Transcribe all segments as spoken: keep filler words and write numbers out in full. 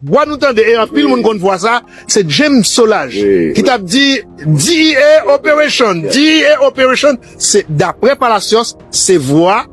Vwa nou tande, e anpil moun konn vwa sa, se James Solages, ki t ap di D E A operation, D E A operation, se daprè Palacios, se vwa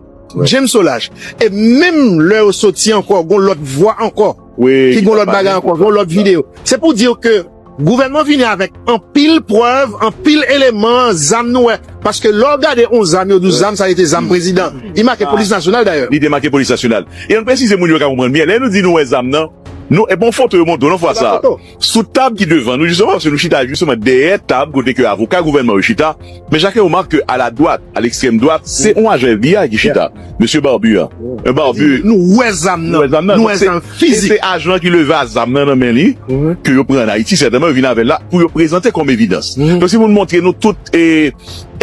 James Solages. E menm lè yo soti ankò, gon lòt vwa ankò, ki gon lòt bagay ankò, gon lòt videyo. Se pou di ke gouvènman vini avèk anpil prèv, anpil eleman, zam nou wè. Paske lè w gade yon zam, yo di w zam sa rete zam prezidan. Li make polis nasyonal dayè. Li te make polis nasyonal. E ann presize moun yo ka konprann byen. Lè nou di nou wè zam nan, nou, e bon foto yo montre w nan fwa sa. Sou tab ki devan nou, jisteman, paske nou chita jisteman dèyè tab kote ke avoka gouvènman yo chita. Men chak remak ke a la dwat, a lekstrèm dwat, se yon ajan F B I ki chita. Mesye Barbu a. Un Barbu. Nou wè zam nan. Nou wè zam nan. Nou wè zam fizik. E se ajan ki leve a zam nan nan men li, ke yo pran an Ayiti, sètènman, yo vin avè l la pou yo prezante kòm evidans. Donk, si moun montre nou tout, e,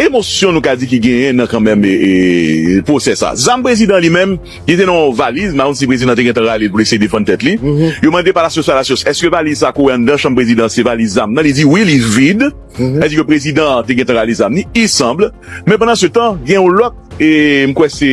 emosyon nou ka di ki genyen nan kanmenm, e, e, pwosè sa. Zam prezidan li menm, li te nan yon valiz, m pa konn si prezidan te gentan rale l pou l eseye defann tèt li. Yo mande Palacios, Palacios, èske valiz sa k ou wè anndan chanm prezidan se valiz zam nan? Li di wi, li vid. Èske prezidan an te gentan rale zam ni? Il semble. Men pandan se tan, gen yon lòt, e m kwè se,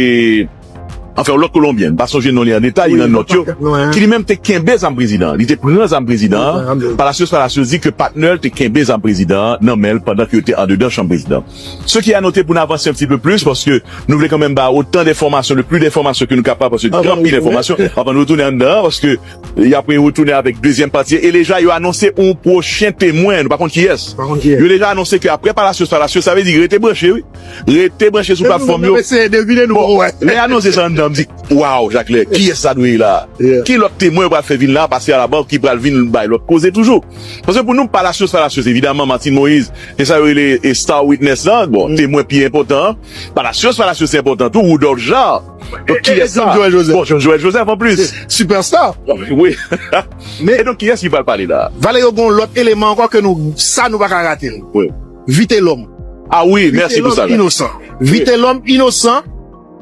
anfen, yon lòt Kolonbyen, m pa sonje non li an detay, li nan nòt yo, ki li menm te kenbe zam prezidan an. Li te pran zam prezidan an. Palacios, Palacios di ke patnè l te kenbe zam prezidan an nan men l pandan ke yo te andedan chanm prezidan. Ce qui est à noter pou n avanse un petit peu plus, paske nou vle kanmenm ba otan d enfòmasyon, le plis d enfòmasyon ke nou kapab, paske gen anpil enfòmasyon, anvan nou retounen anndan an, paske y ap retounen avèk dezyèm pati. E deja, yo anonse yon pwochen temwen. Nou pa konn kiyès. Yo deja anonse ke apre Palacios, Palacios, sa vle di rete branche, wi. Rete branche sou platfòm yo. Bon, lè y anonse sa anndan, m di, waw, Jakle, kiyès sa dwe ye la? Ki lòt temwen yo pral fè vin la, pase a la bank ki pral vin bay lòt koze toujou? Paske pou nou, Palacios, Palacios, evidaman, Martine Moïse, e sa yo rele, e star witness lan, bon, temwen pi enpòtan an. Palacios, Palacios se enpòtan tou, Rudolphe Jaar. Donk, kiyès sa? Bon, John Joël Joseph an plis. Superstar. Wi. E donk, kiyès ki pral pale la? Valerio, gon lòt eleman ankò ke nou, sa nou pa ka rate l. Vitelhomme. Ah wi, mèsi pou sa. Vitelhomme inosan. Vitelhomme inosan.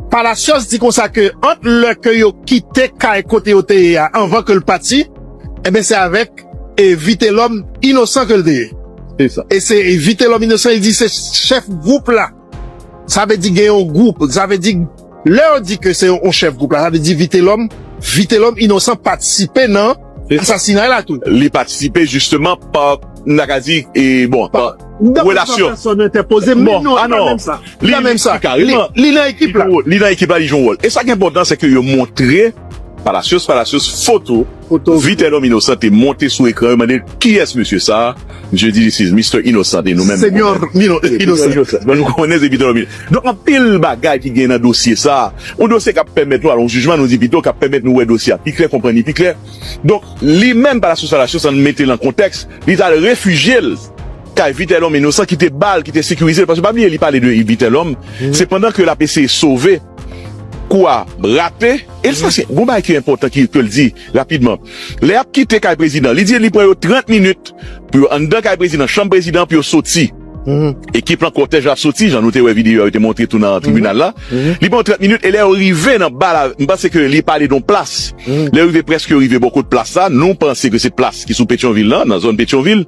Palacios di konsa ke ant lè ke yo kite kay kote yo te ye a anvan ke l pati, enben se avèk, e, Vitelhomme inosan ke l te ye. E se Vitelhomme inosan, li di se chèf gwoup la. Sa vle di gen yon gwoup, sa vle di lè yo di ke se yon, yon chèf gwoup la, sa vle di Vitelhomme, Vitelhomme inosan patisipe nan asasinay la tou. Li patisipe jisteman pa, n ta ka di, e, bon, pa relasyon. Pèsòn entèpoze, men non, li pa menm sa. Li pa menm sa. Li nan ekip la. Li nan ekip la, li jwe yon wòl. E sa ki enpòtan, se ke yo montre Palacios, Palacios, foto Vitelhomme inosan te monte sou ekran, yo mande l, "Kiyès mesye sa a?" Misye di, "This is Mister Innocent," e nou menm, Señor Innocent. Bon, nou konnen se Vitelhomme Innocent. Donk, anpil bagay ki gen nan dosye sa a. Yon dosye k ap pèmèt nou al yon jijman, nou di pito, k ap pèmèt nou wè dosye a pi klè, konprann li pi klè. Donk, li menm, Palacios, Palacios, ann mete l an kontèks, li t al refijye l kay Vitelhomme Innocent ki te ba l, ki te sekirize l. Paske pa bliye, li pale de Vitelhomme. Se pandan ke l ap eseye sove kou a rate. E l sa, se yon bagay ki enpòtan ki, ke l di rapidman. Lè y ap kite kay prezidan, li di li pran yo trant minit pou yo anndan kay prezidan, chanm prezidan, pou yo soti. Ekip lan, kòtèj la soti, jan nou te wè videyo a, yo te montre tou nan tribinal la. Li pran yo trant minit, e lè yo rive nan ba la, m panse ke li pale de yon plas. Lè yo rive, prèske yo rive bò kot plas la, nou panse ke se plas ki sou Petyonvil lan, nan zòn Petyonvil,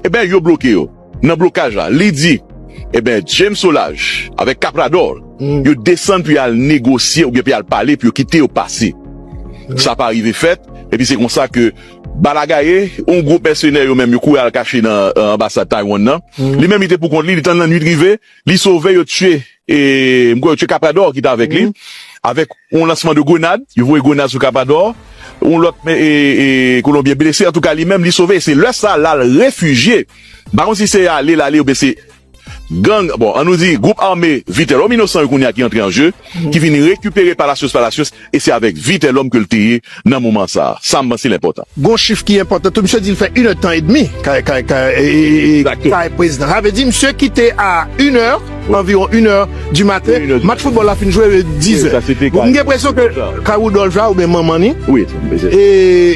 eben, yo bloke yo. Nan blokaj la, li di, eben, James Solages avèk Caprador, yo desann pou y al negosye oubyen pou y al pale, pou yo kite yo pase. Sa pa rive fèt, epi se konsa ke Bala Gaye, yon gwoup mèsenè yo menm, yo kouri al kache nan, euh, anbasad Taiwan nan. Li menm, li te pou kont li, li tann lannwit rive, li sove, yo tiye, e, m kwè yo tiye Caprador ki t avèk li, avèk yon lansman de grenad, yo voye grenad sou Caprador, yon lòt, e, e, Kolonbyen blese, antouka, li menm, li sove, e se lè sa a, l al refijye. M pa konn si se ale, l ale, oubyen se gang, bon, an nou di, gwoup ame Vitelhomme Innocent yo kounye a ki antre an je, ki vin rekipere Palacios, Palacios, e se avèk Vitelhomme ke l te ye nan moman sa a. Sa, m panse l enpòtan. Gon chif ki enpòtan tou, misye di l fè inèdtan edmi kay, kay, kay, e, e, e, kay prezidan. Sa vle di, misye kite a inè, anviwon inè di maten, match foutbòl la fin jwe, e, dizè. Bon, m gen enpresyon ke kay Rudolphe Jaar oubyen manman ni, e,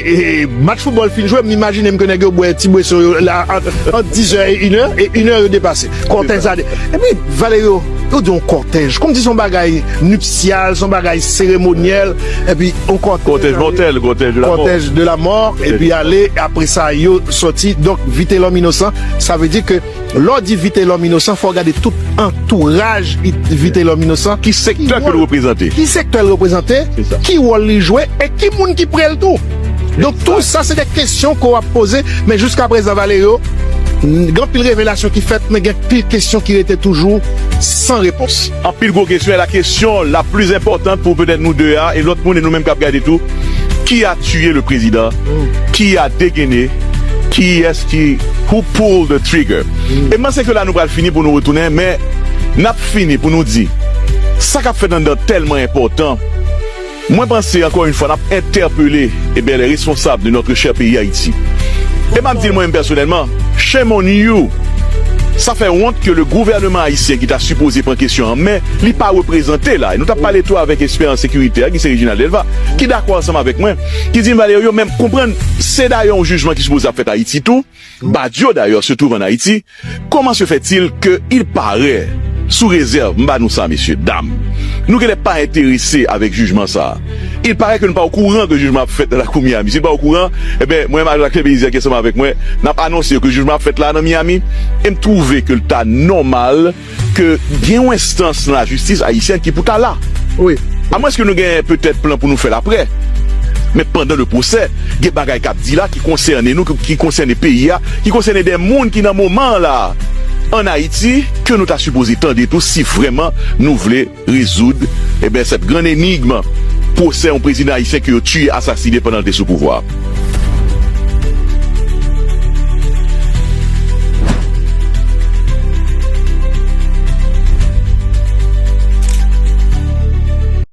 e, match foutbòl fin jwe, m imajine m ke nèg yo bwè ti bweson yo la, ant, ant dizè e inè, e inè yo depase. Kòtèj la de-, epi, Valerio, yo di yon kòtèj. Kòmsi se yon bagay nipsyal, se yon bagay seremonyèl, epi yon kòtèj, kòtèj mòtèl, kòtèj de la mò, epi ale, apre sa, yo sòti. Donk, Vitelhomme Innocent, sa vle di ke lè w di Vitelhomme Innocent, fò w gade tout antouraj Vitelhomme Innocent. Ki sektè ke l reprezante? Ki sektè l reprezante? Ki wòl li jwe? E ki moun ki pre l tou? Donk, tou sa, se de kesyon ke w ap poze, men jiska prezan, Valerio, gen anpil revelasyon ki fèt, men gen anpil kesyon ki rete toujou san repons. Anpil gwo kesyon, e la question la plus importante pour peut-être nous deux a, e lòt moun, e nou menm k ap gade tou, qui a tué le président? Qui a dégainé? Qui est-ce qui, who pulled the trigger? E m panse ke la nou pral fini pou nou retounen, men n ap fini pou nou di, sa k ap fèt anndan tèlman enpòtan. Mwen panse, ankò yon fwa, n ap entèpele, ebyen, les responsables de notre cher pays Haïti. E m ap di l mwen menm pèsonèlman, shame on you! Sa fè wont ke le gouvènman ayisyen ki ta sipoze pran kesyon an men, li pa reprezante la. E nou t ap pale tou avèk ekspè an sekirite a, ki se Reginald Delva, ki dakò ansanm avèk mwen, ki di m, Valerio, men konprann, se dayè yon jijman ki sipoze ap fèt Ayiti tou. Badio, d'ailleurs, se trouve en Haïti. Comment se fait-il que il paraît, sous réserve, m ba nou sa, mesye, dam, nou genlè pa enterese avèk jijman sa a. Il paraît que nou pa okouran ke jijman ap fèt nan lakou Miami. Si l pa okouran, ebyen, mwen menm ak Peyizan ki ansanm avèk mwen, n ap anonse yo ke jijman ap fèt la nan Miami. E m twouve ke l ta nòmal ke gen yon enstans nan lajistis ayisyèn ki pou ta la. Wi. Amwenske nou gen petèt plan pou nou fè l aprè. Men pandan le pwosè, gen bagay k ap di la ki konsène nou, ki, ki konsène peyi a, ki konsène de moun ki nan moman an la a, ann Ayiti, ke nou ta sipoze tande tou si vrèman nou vle rezoud, ebyen, cette grande énigme, pwosè yon prezidan ayisyen ke yo tiye, asasine pandan l te sou pouvwa a.